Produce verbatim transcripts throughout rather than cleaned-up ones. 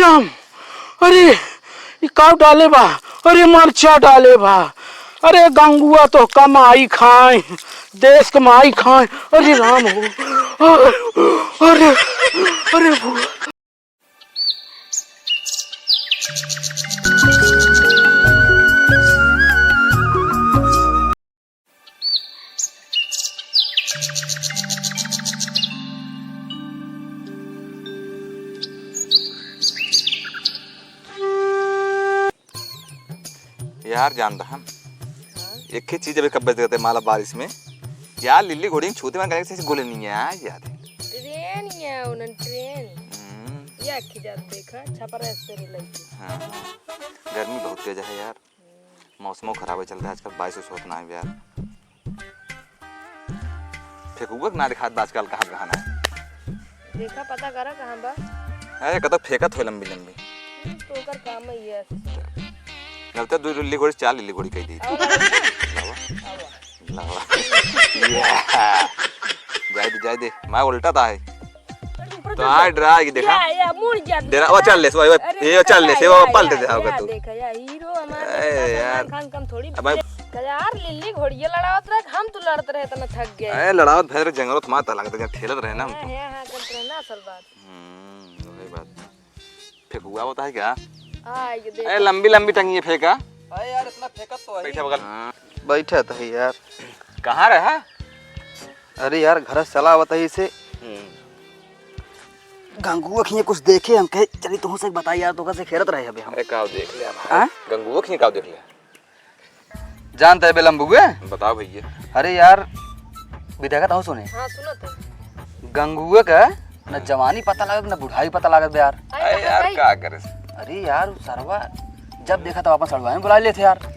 राम, अरे, ई का डाले बा? अरे, मरचा डाले बा। अरे, गंगुआ तो कमाई खाए, देश कमाई खाए। अरे राम हो, अरे, अरे, अरे, यार, जान दहन, हाँ? एक ही चीज अबे कब्बे से कहते माला बारिश में, यार, लिल्ली घोड़ी छूते में कहीं से गोले नहीं है यार। ट्रेन ही है, उन्हन ट्रेन। हम्म। या की जात देखा, छपरा से लगी। हाँ, हाँ। गर्मी बहुत तेज है यार। मौसमो खराब है, चलते आजकल बारिश उस होत ना है यार। फेकुआ के ना दिखात बा आजकल, कहाँ कहाँ ना है। देखा, पता करा कहाँ बा। अरे, कतौ फेंकत होई लंबी लंबी। हम्म, तो ओकर काम ही है। लगता दो लिल्ली घोड़ी, चार लिल्ली घोड़ी कह दी। आवा, आवा। लावा। आवा। लावा। या। जाए दे, जाए दे। मैं उल्टा था है। तो ऊपर तो आ डरा के देखा। या, या, मुड़ जा। डरा, वो चल ले, वो, वो, अरे ये चल ले, या, से वो या, पलट या, दे, हाँ, या, तू। देखा, या, हीरो हमारे ए, साथ यार। सलमान खान कम थोड़ी अब भाई। तो यार, लिल्ली घोड़िया लड़ावत रहे, हम तो लड़त रहे, इतना थक गए। ए, लड़ावत भैर जंगल थमा ता लगता, जब ठेलत रहे ना हम हाँ, तो। हाँ, हाँ, करत रहे ना, असल बात। हम्म, वही बात। फेकुआ होता है क्या? हाँ, ये देखो। ए, लंबी लंबी टंगी है फेंका। अरे यार, इतना फेंकत तो है। बैठा बगल। हाँ, बैठा तो है यार। कहाँ रहा? अरे यार, घर से चला आवत ही से। हम्म। गंगुआ खिए कुछ देखे, हम कहे, "चली तुहसे बताई यार, तो कैसे खेलत रहे अबे हम।" अरे, का देख लिया भाई? हाँ? गंगुआ खिए का देख लिया? जानत है बे लंबुए? बताओ भैया। अरे यार, विधायक, ताऊ सुने। हाँ, सुनत है। गंगुए का न जवानी पता लागत, न बुढ़ाई पता लागत बे यार। अरे, अरे यार, भाई। का करे? अरे यार, सरवा जब देखा तब अपन सड़ुआइन बुला लेते यार।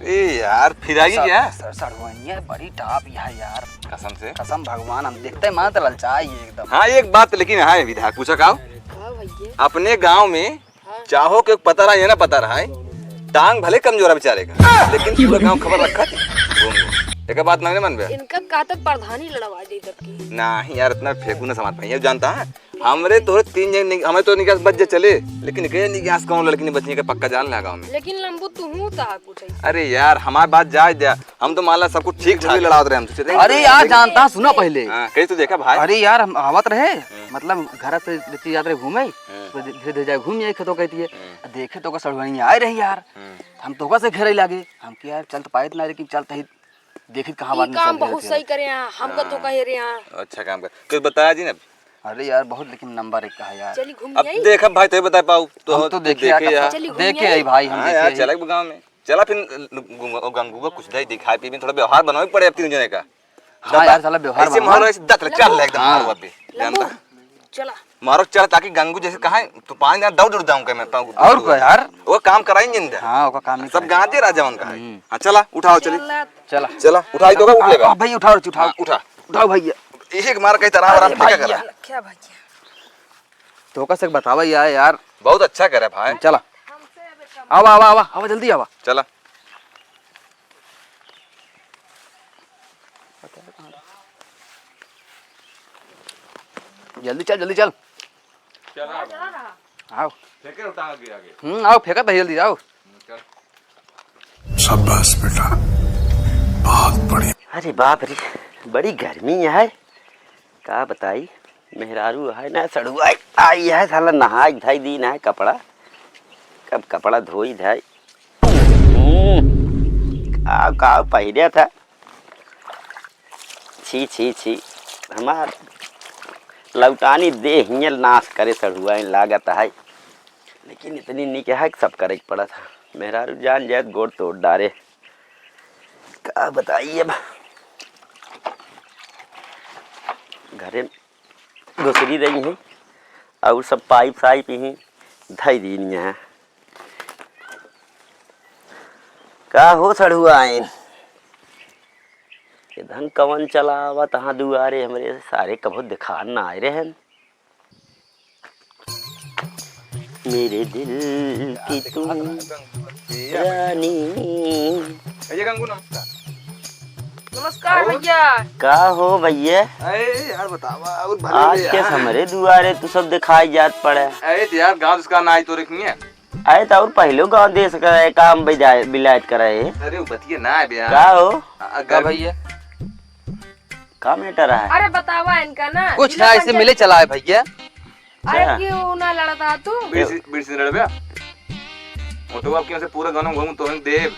ए यार, फिर आगे स-, क्या? स-, सड़ुआइनिया बड़ी top है यार। कसम से? कसम भगवान, हम देखते ही मन त ललचाई एकदम। हाँ, एक बात लेकिन है विधायक, पूछा का? हाँ भैया। अपने गांव में हाँ। चाहो के पता रहा या ना पता रहा है, टांग भले कमजोर है बेचारे का, लेकिन पूरा गांव खबर रखा थी। घूम घूम। एक बात मांगने मन बे? इनका का तक प्रधानी लड़वा दे तब की। नहीं यार, इतना फेंकू ना समाज में, ये जानता है? हमरे तोहरे तीन जन नि-, हमें तो निकास बच जे चले, लेकिन के निकास कौन लड़की ने बचने का पक्का जान लगा हमें। लेकिन लंबू, तू हूँ ता कुछ ऐसे। अरे यार, हमार बात जाए दे, हम तो मान ला सब कुछ ठीक ठाक लड़ावत रहे हम तुझसे। अरे यार, जानता, सुना पहले। हाँ, कहीं तो देखा भाई। अरे यार, हम आवत रहे, हम्म। मतलब घर से लेती जात रहे घूमे, हम्म। तो धीरे धीरे जाए घूम जाए खेतों कहती है। हम्म। देखे तो का सड़ुआइनिया आए रही यार, हम्म। हम तो का से घेरे लागे, हम कि यार चल तो पाए ना, लेकिन चल तही देखित कहाँ ई बात में काम चल बहुत रहे सही थे। करे यहाँ, हमका तो हाँ। कहे रहे यहाँ। अच्छा काम कर। कुछ बताया जी ना? अरे यार, बहुत लेकिन नंबर एक का है यार। चली घूम अब आई। देख, अब भाई, तो ये बता पाऊ, तो हम तो देखे यार, देखे यार। चली घूम देखे आई। आई भाई, हम हाँ देखे यार, आई। चला गाँव में। चला फिर गंगू-, गंगूबा कुछ दे दिखाई पी, थोड़ा व्यवहार बनावे पड़े अब तीन जने का। हाँ दादा, यार, साला व्यवहार ऐसे बनाओ। मारो, ऐसे दत ले चल ले एकदम हाँ। मारो अभी। लंबू, जानता? चला। मारो चल, ताकि गंगू जैसे कहा है, तो पानी ना दौड़ दौड़ जाऊंगा मैं, पाऊँ और को यार? वो काम कराई जिंदा। हाँ, ओका काम नहीं सब कराई। गांजे राजा उनका है। हम्म। हाँ, चला, उठाओ, चली। चला। चला। चला, उठाई तो का उठ लेगा। आ, भाई, उठाओ, उठाओ। हाँ, उठा। उठाओ, भैया। एक मार कहीं तरह आराम अरे, से क्या भैया। करा? क्या भैया? तो का से बतावा यार, यार। बहुत अच्छा करे भाई। चला। आवा, आवा, आवा, आवा, जल्दी आवा। चला। जल्दी चल, जल्दी चल। चला। आओ। फेंके उठा आगे, आगे। हम्म, आओ, फेंका तो जल्दी, आओ। हम्म, चल। शाबाश बेटा, बहुत बढ़िया। अरे बाप रे, बड़ी गर्मी है, का बताई। मेहरारू है ना, सड़ुआई आई है, साला नहाई धई दीन है कपड़ा, कब कपड़ा धोई धई। हम्म, का, का पहिरे था। छी, छी, छी, हमार लौटानी देह हियल नाश करे सड़ुआइन लागत है, लेकिन इतनी निक है कि सब करे के पड़त है। मेहरारू जान जाए तो गोड़ तोड़ डारे। का बताई अब, घरे घुसरी रही हैं और सब पाइप साइप ही धई दीन है। का हो सड़ुआइन? ये धन कवन चलावत हाँ दुआरे हमरे सारे कभो दिखान ना आए रहन। मेरे दिल की तू रानी। ए, ये गंगू नमस्कार। नमस्कार भैया। का हो भैया? अरे यार बतावा, और भले आज ले के यार। हमरे दुआरे तू सब दिखाई जात पड़े। अरे तो यार गाँव जिसका ना आई तो रखनी है। अरे तो और पहले गाँव देश का है, काम बिजाय-, बिलायत का रहे। अरे वो बतिया ना है भैया। का हो? अ, का गर्मी भैया? का मैटर है? अरे बतावा इनका ना, कुछ इनका ना, ऐसे पंचायत मिले चला है भैया। अरे अच्छा। क्यों ना लड़ता तू? बीड़ी से, बीड़ी से लड़बे? वो तो आपके यहाँ से पूरा गाँव घूम तो देव।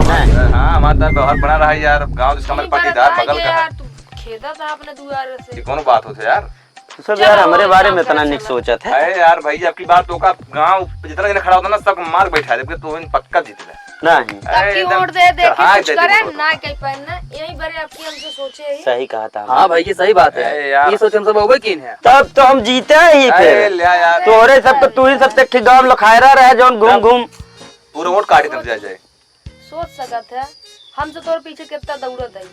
नहीं। हाँ, हमारा तो व्यवहार बना रहा है यार, गाँव जिसका हमारे नहीं, पाटीदार बगल का है। यार, तू खेदा था अपने दुआरे से। ये कौन बात होते यार? तू सब चलो, यार हमारे बारे में इतना निक सोचत है। अरे यार भाई, आपकी बात तो का गाँव जितना जने खड़ा होता ना, सबको मार के बैठा दे, तो इन पक्का जीत ले। नहीं। अरे, ताकि एकदम वोट दे दे के चढ़ाई कुछ दे दे करे, वोट। ना कहीं पर ना, यही बारे आपकी हमसे सोचे ही। सही कहा था। हाँ भाई, ये सही बात है। अरे यार। ये सोच हम सब होबे की है। तब तो हम जीते ही अरे फिर। ले यार। तोहरे सब तो तू ही सबसे एक गाँव लखायरा रहे जौन घूम तब घूम। पूरा वोट काट ही तब जाए जाए। सोच सकत है, हम तो तोर पीछे कितना दौड़त है।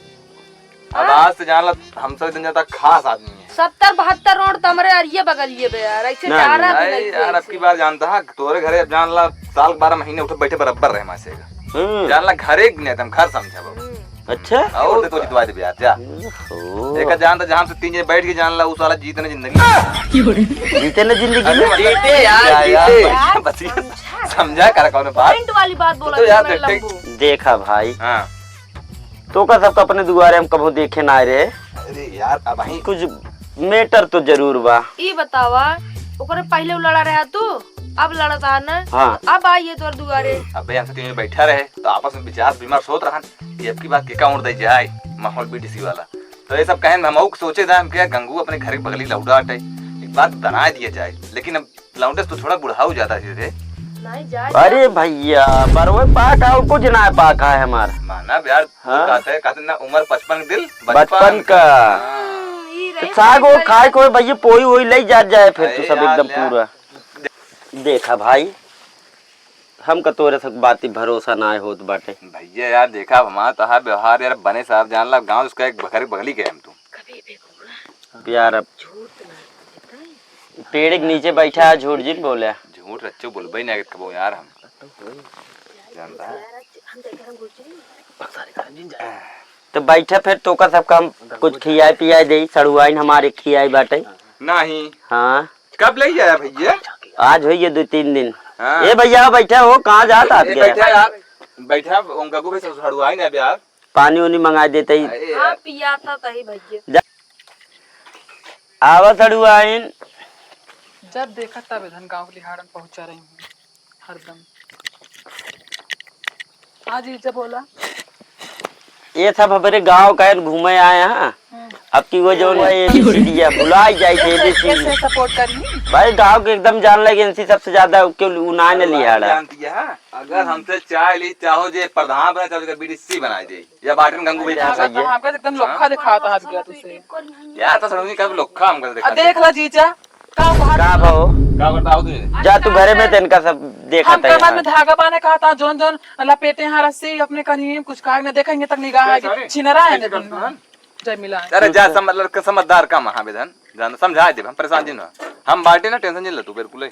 अब हाँ? आज से जान ला, हम सब इतने ज्यादा खास आदमी है। सत्तर बहत्तर रोड तो हमरे अरिये बगलिए बे यार, ऐसे नहीं। चारा भी अरे नहीं यार, अब की बार जानता है, तोरे घरे अब जान ला, साल के बारह महीने उठे बैठे बराबर रहे मासे का। हम्म। जान ला, घर एक नहीं, तुम घर समझा बाबू। हम्म। अच्छा? और देखो जितवा दे यार, जा। ओहो। एक जान तो जहाँ से तीन जने बैठ के जान ला, वो साला जीतने जिंदगी। जीते ना जिंदगी में? अरे जीते यार, क्या यार, जीते। बस ये समझा कर कौन बात? पॉइंट वाली बात बोला तो यार, मेरा देख, लंबू। देखा भाई, हाँ। तो का सबका अपने दुआरे हम कभो देखे ना आए रहे। अरे यार, अब ही कुछ मैटर तो जरूर बा। ई बतावा, ओकरे पहले उ लड़ा रहा तू, अब लड़ता ना? हाँ। अब आइए तोर दुआरे। अबे हमसे तीन बैठा रहे, तो आपस में विचार विमर्श होत रहन कि अब की बात के का उड़ दे जाए, माहौल बीडीसी वाला। तो ये सब कहन हम अउक सोचे था, हम क्या गंगू अपने घर के बगली लौटा हटे, एक बात बना दिया जाए, लेकिन अब लौंडे से तो थोड़ा बुढ़ाऊ ज्यादा ही रे। नहीं जाए। अरे भैया, बरवे पाक है और कुछ ना पाक है हमार। माना यार, हाँ? कहते, कहते ना उम्र पचपन के दिल बचपन बचपन का। का। हम्म, ई तो रही साग वो सही खाए बात। कोई भैया, पोई वोई ले जात जाए फिर अरे तो सब यार, एकदम ले। पूरा। देखा भाई, हमका तोरे सब बाती भरोसा ना होत बाटे। भैया यार, देखा अब हमार तहार व्यवहार यार, बने साहब जान ला, गाँव उसका एक घर के बगली के हम तू। यार अब पेड़ के नीचे बैठा है, झूठ जिन बोले। झूठ रच्चो बोलबे ना कबो यार हम। जानता है? तो बैठा फिर तोका सबका हम कुछ खियाए पियाए देई, सड़ुआइन हमारे खियाए बाटे। नहीं। हाँ। कब ले आया भैया? आज होइए दो तीन दिन। हाँ। ए भैया, बैठा हो, कहाँ जात आप ए, गए? बैठा यार, बैठा, उनका को भी सड़ुआइन है यार। पानी उनी मंगा देते ही। अरे हाँ, यार। पियाता तही भैया। जा। आवा सड़ुआइन। जब देखा तब इधन गाँव के लिहाड़न पहुँचा रही हूँ, हरदम। हाँ जीजा, बोला। ये सब हमारे गाँव का है, घूमे आए हैं। हम्म। अब की वो जो है, एबीसीडी है, भुलाई जाए थे, कैसे, एबीसीडी। कैसे सपोर्ट करी? भाई, गाँव के एकदम जान लगे, इनसे सबसे ज्यादा क्यों उनाए न लिहाड़ा। जानती है, अगर हमसे चाह ली, चाहो जे प्रधान बने, चाहो जे बीडीसी बनाए दे, या बाटन गंगू भाई अरे, फंसा ये। हमका एकदम लोखा हाँ? दिखाता हाथ गया तुझसे। यार, तो सड़ुआइन कब लोखा हमका आ, दिखाता? देख ला जीजा, का बात का भाव? का बताओ तुझे? जा तू घरे में, तेनका सब देखा हम था कमर यहाँ। में धागा बांधे कहा था, जौन जौन लपेटे हैं रस्सी अपने कन्हैया में, कुछ काहे न देखेंगे तक निगाह अरे, है, sorry। छिनरा है ऐसे लेकिन। करता है। जय मिला। अरे जा, सम-, लड़का समझदार का महाविधन, जान समझा दे, हम परेशान जिन। हम बाटे ना, टेंशन जिन ले तू बिल्कुल ही।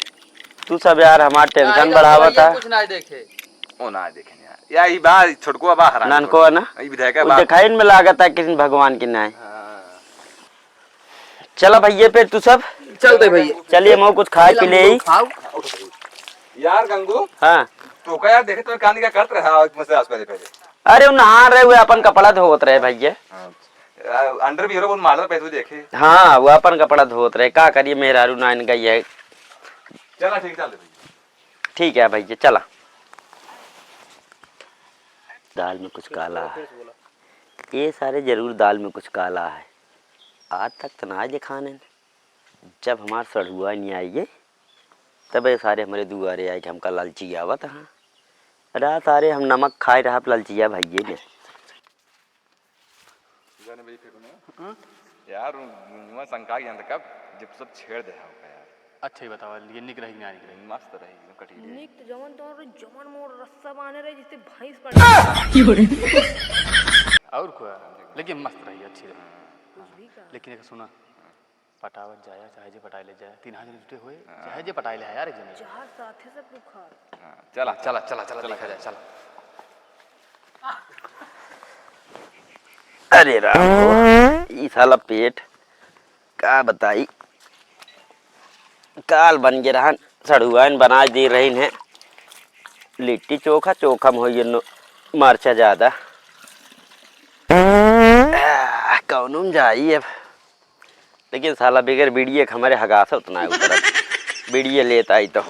तू सब यार हमार टेंशन बढ़ावा था। कुछ ना देखे। ओ ना देखे यार। या ई बा छोटको बा हरान। नानको है ना? ई विधायक वो बा। दिखाइन में लागत है किसी भगवान की नाई। हाँ। चला भैया, फिर तू सब चलते भैया। चलिए, हम कुछ खाए पी ले। खाओ। यार गंगू। हाँ। तो का यार, देखे तो कान का करत रहा, मुझसे आस पहले पहले। अरे, वो नहा रहे हुए, अपन कपड़ा धोवत रहे भैया। हाँ। यार, अंडरवियर बहुत मॉडल पे तू देखे। हाँ, वो अपन कपड़ा धोवत रहे, का करिए, मेहरारू ना इनका ये। चला, ठीक, चल भैया। ठीक है भैया, चला। दाल में कुछ काला है। ये सारे जरूर दाल में कुछ काला है। आज तक तो ना दिखाने। जब हमार सड़ुआ नहीं आई है, तब ये सारे हमारे दुआरे आए कि हमका लालची आवत हाँ। अरे सारे हम नमक खाए रहा, लालचिया भैये ने। जाने भाई फेंकू ना। हाँ? यार, मुँह शंका के अंत कब, जब सब छेड़ दे रहा होगा यार। अच्छा ही बतावा, ये निक रही कि ना निक रही? मस्त रही, एकदम कटीली। निक तो जवन तोर, जवन मोर रस्सा बाने रहे, जिससे भैंस पड़ और क्या? लेकिन मस्त रही, अच्छी रही। कुछ भी कहा। लेकिन एक सुना, पटावत जाया, चाहे जे पटाए ले जाए, तीन हाथ जने जुटे हुए, हाँ। चाहे जे पटाए ले यार, एक जने। जहाँ साथे सब रुखा। हाँ, चला, चला, चला, चला, चला, देखा चला। जाए, चला। अरे राम हो, ई साला पेट का बताई, काल बन गे रहन, सड़ुआइन बनाइ दे रहिन है लिट्टी चोखा, चोखा में होई नो मरचा ज्यादा। आह, कौनो में जाई अब, लेकिन साला बिगर बीड़िए के हमरे हगास उतना है उतरत। बीड़िए लेत आई तो।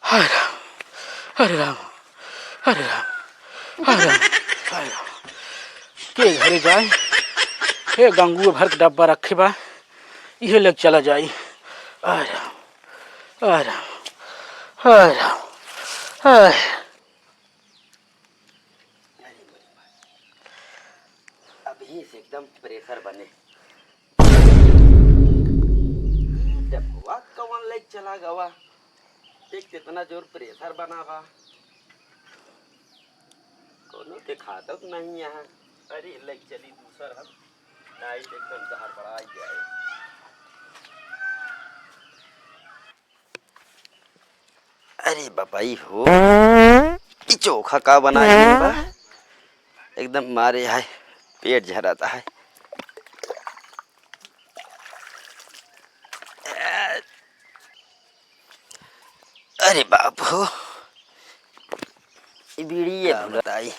हाय राम, अरे राम, अरे राम, हाय राम, हाय राम। के घरे जाए? हे गंगुए भर के डब्बा रखे बा, इहे लेके चला जाई। हाय राम, हाय राम, हाय राम, हाय। अभी से एकदम प्रेशर बने। डब्बा कौन लेके चला गवा? देख कितना जोर प्रेशर बना बा। कोनो देखाता तो नहीं यहाँ। अरे लेके चली दूसर हम। नाइट एकदम हड़बड़ा जाए। अरे बाबाई हो, ई चोखा का बनाई बा? एकदम मारे है, पेट झराता है। अरे बाप हो, ई बीड़ी ये का भुलताई।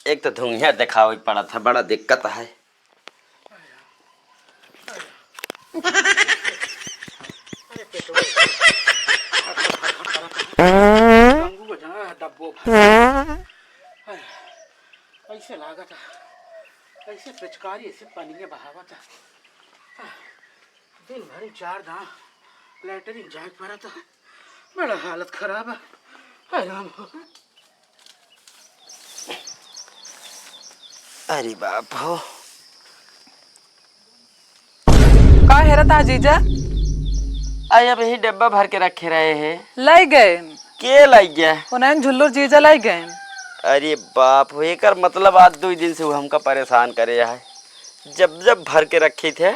एक तो धुइयां देखावे पड़त है, बड़ा दिक्कत है। अरे पेटवा गंगू का जना डब्बो भर। ऐसे लागत है, ऐसे पिचकारी, ऐसे पनिया बहावत है। दिन भर ही चार दांव लैटरिन जाए के पड़त है। बड़ा हालत खराब है। हाय राम हो। अरे बाप हो। का हेरत है जीजा? अरे अब यही डब्बा भर के रखे रहे हैं। लाई गए। के लाई गया? उन्हें झुल्लुर जीजा लाई गए। अरे बाप हो, एकर मतलब आज दो दिन से वो हमका परेशान करे है। जब जब भर के रखे थे,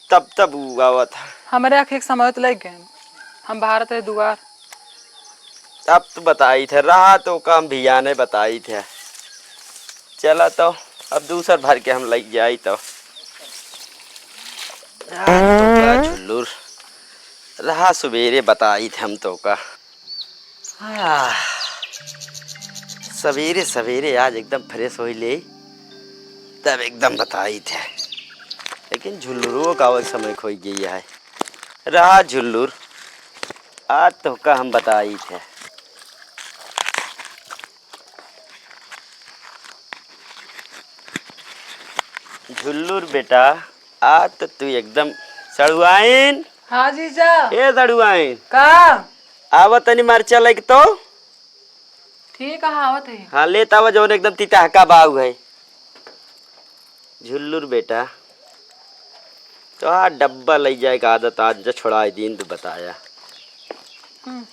तब तब उ आवत है। हमरे आँख एक समय तो लग गए, हम बाहर थे दुआर। अब तो बताई थे, रहा तो काम भी आने बताई थे। चला तो, अब दूसर भर के हम लग जाई तो। रहा तो का झुल्लुर, रहा सुबेरे बताई थे हम तो का। आह, सवेरे सवेरे आज एकदम फ्रेश होई ले, तब एकदम बताई थे। लेकिन झुल्लुरो का वो समय खोई गई है। रहा झुल्लुर, आज तो का हम बताई थे। झुल्लुर बेटा, आज तो तू एकदम सड़ुआइन। हाँ जीजा। ए सड़ुआइन। का? आवा तनी मरचा लेके तो। ठीक है, आवत है। हाँ, लेत आवा जौन एकदम तितहका बाऊ है। झुल्लुर बेटा, तो आ डब्बा लई जाए का आदत आज जो छोड़ाई दिन तो बताया। हम्म।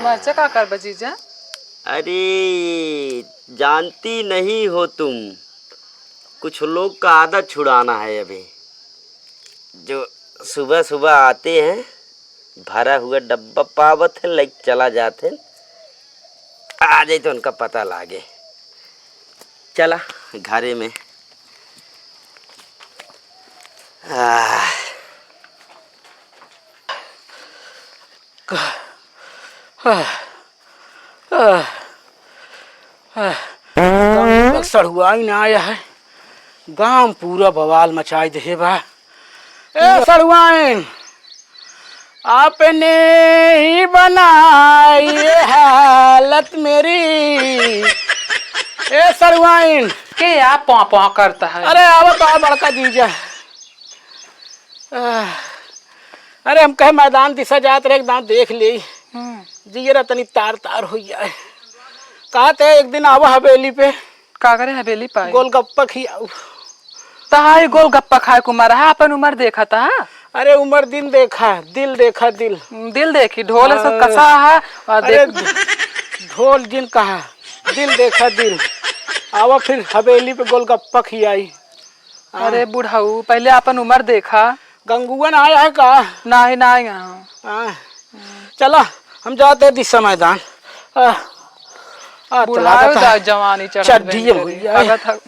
मरचा का करबा जीजा? अरे, जानती नहीं हो तुम, कुछ लोग का आदत छुड़ाना है अभी। जो सुबह सुबह आते हैं, भरा हुआ डब्बा पावत है, लेके चला जाते हैं। आ जाए तो उनका पता लागे। चला घरे में। आह। आह। आह। आह। गाँव में सड़ुआइन आया है, गाँव पूरा बवाल मचाई दे बा। ए सड़ुआइन, आपने ही बनाई ये हालत मेरी। ए सड़ुआइन। के या पॉं पॉं करता है? अरे आवत आओ बड़का जीजा। आह, अरे हम कहे मैदान दिशा जात रहे, एक दांत देख ले। हम्म। जियरा तनी तार तार हो जाए। कहते एक दिन आवा हवेली पे। का करे हवेली पाए? गोलगप्पा खियाऊ। तहाई गोलगप्पा खाए के उमर है, अपन उमर देखा था। अरे उमर दिन देखा, दिल देखा, दिल। दिल देखी, ढोल सब हाँ। कसा है, और अरे देख। ढोल जिन कहा, दिल देखा, दिल। आवा फिर हवेली पे गोलगप्पा खियाई। हाँ। अरे बुढ़ऊ, पहले अपन उमर देखा। गंगुआ ना आया है का? नाही, नाही आया। हाँ। चला, हम जाते दिशा मैदान। आ, आ, तो बुढ़ावे लागत है दा जवानी चढ़ल चड्ढी बहन हो रे। गया है। लागत है।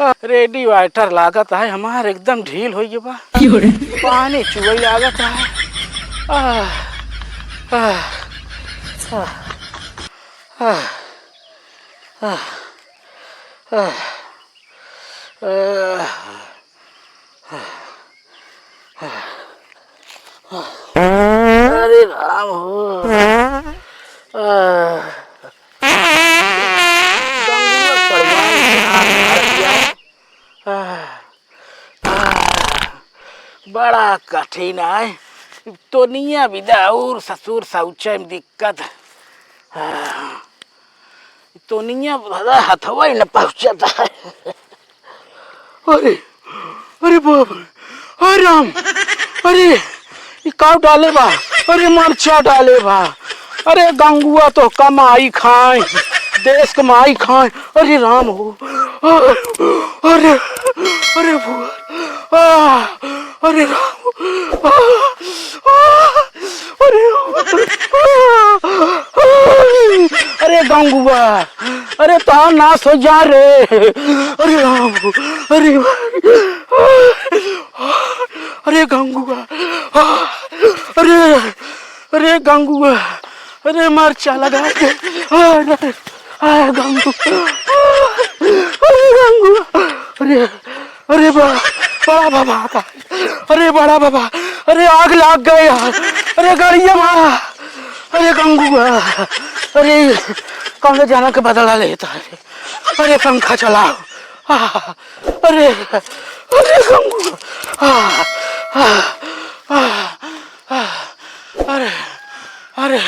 आ, रेडिएटर लागत है हमार, एकदम ढील हो गया बा। क्यों रे? पानी चुए लागत है। आ, आ, आ, आ, आ, आ, आ। अरे राम हो। आह। गंगुआ सलमान खान मार दिया। आह। आह। बड़ा कठिन है। तोनिया बिदा और ससुर शौचे में दिक्कत। आह। तोनिया भला हथवा ही न पहुँचत है। अरे, अरे बाप रे, अरे राम, अरे, ई का डाले बा? अरे मरचा डाले बा। अरे गंगुआ तो कमाई खाए, देश कमाई खाए। अरे राम हो, अरे, अरे भुआ, आ, अरे राम, आ, आ, अरे, अरे गंगुआ, अरे तोहार नाश हो जा रे। अरे राम, अरे, अरे गंगुआ, अरे, अरे गंगुआ, अरे मरचा लगा दे। अरे, अरे गंगुआ, अरे गंगुआ, अरे अरे बा-, बड़ा बाबा आता है। अरे बड़ा बाबा, अरे आग लाग गए यार। अरे गड़िया मारा। अरे गंगुआ, अरे कौन जाना के बदला लेता है। अरे पंखा चलाओ। आह, अरे, अरे गंगुआ। आह, आह, आह, आह, अरे, अरे,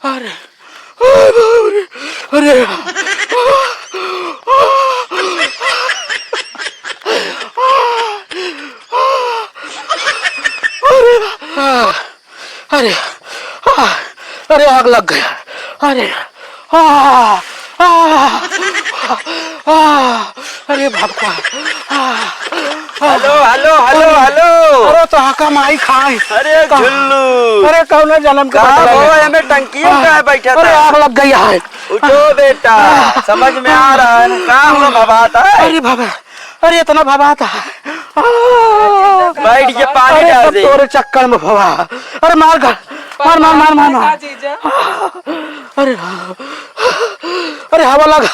अरे, अरे बाप रे, अरे, अरे, अरे, अरे, आग लग गया, अरे, आ, आ, आ, अरे भगवान, आ, आ। हेलो, हेलो, हेलो, अरे, हेलो। अरे तो हाका माई खाए। अरे का-, झुल्लू। अरे कौन जन्म के का बदला हो, है? एमे टंकियों आ, का है बैठा अरे था? आग लग गई है। उठो बेटा, समझ में आ रहा है ना? का हुआ भवाता है? अरे बाबा, अरे इतना भवाता है। आ, बैठ के पानी अरे डाल सब दे। तोरे चक्कर में भवा। अरे मार गा-, मार, मार, मार, मार, मार। का जीजा? अरे, अरे हवा लगा।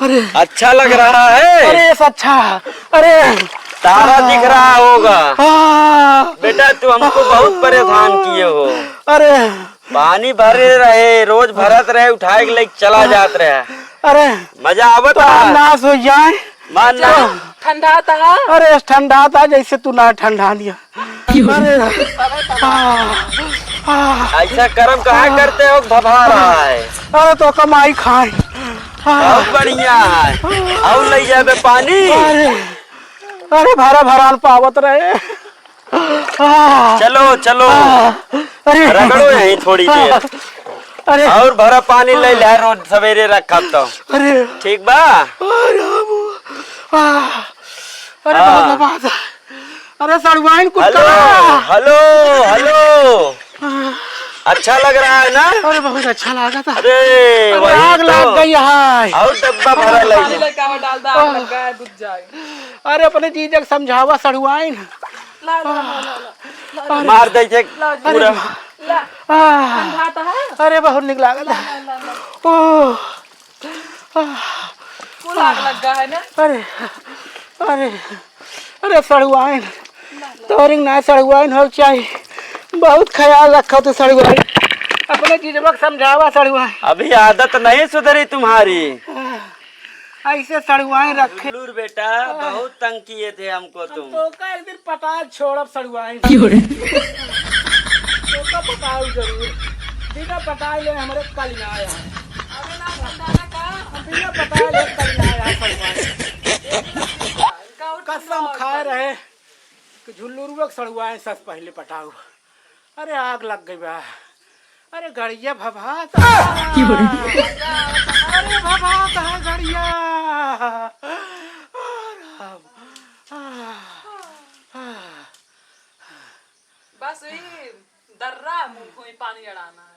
अरे। अच्छा लग रहा है? अरे, ये अच्छा। अरे। तारा दिख रहा होगा। हाँ। बेटा, तू हमको बहुत परेशान किए हो। अरे। पानी भरे रहे, रोज भरत रहे, उठाए के लेके चला जात रहे। अरे। मजा आवत तो है? नाश हो जाए। मान ना। ठंडा था। अरे, ठंडा था, जैसे तू ना ठंडा दिया। अरे, आ, आ, ऐसा कर्म कहाँ आ, करते हो, भभा रहा है। अरे, तो कमाई खाए। आ, बहुत बढ़िया है। और ले जाबे पानी। अरे, अरे, भरा भरान पावत रहे। आ, चलो, चलो। आ, अरे, रगड़ो यहीं थोड़ी देर। अरे, और भरा पानी ले ले, रोज सवेरे रखब तो। अरे, ठीक बा? अरे, आ, अरे, हाँ। बाबा, बाबा। अरे सड़ुआइन कुछ हेलो, करा। हेलो, हेलो। हाँ। अच्छा लग रहा है ना? अरे बहुत अच्छा लगा था। अरे, अरे वही आग तो। लग गई है। और डब्बा भरा ले पानी जा। लड़का में डाल दो, आग लग गया है, बुझ जाए। अरे अपने जीजा के समझावा सड़ुआइन। ला, ला, ला, ला, ला, ला। मार दे थे ला, पूरा। ला। आह। ठंडा तो है। अरे बहुत निक लागत है। ला, ला, ला, ला। ओह। आह। फुल आग लग गया है ना? अरे, अरे, अरे सड़ुआइन, तोरिंग ना सड़ुआइन हो चाही। बहुत ख्याल रखा तू सड़ुआइन। अपने जीजवा के समझावा सड़ुआइन। अभी आदत नहीं सुधरी तुम्हारी। आह, ऐसे सड़ुआइन रखे। हुल्लूर बेटा, बहुत तंग किए थे हमको हम तुम। तोका एक दिन पटाए छोड़ब सड़ुआइन। क्यों रे? तोका पटाऊ जरूर। बिना पटाए ले हमरे कल ना आया। अबे ना ठंडा ना का? हम बिना पटाए ले कल ना आया सड़ुआइन। कसम खाए रहे कि झुल्लुरुआ के सड़ुआइन सस पहिले पटाऊ। अरे आग लग गई बा। अरे गड़िया भभात। क्यों रे? अरे भभात है गड़िया। आ, राम। आ। मुँह में पानी अड़ाना है।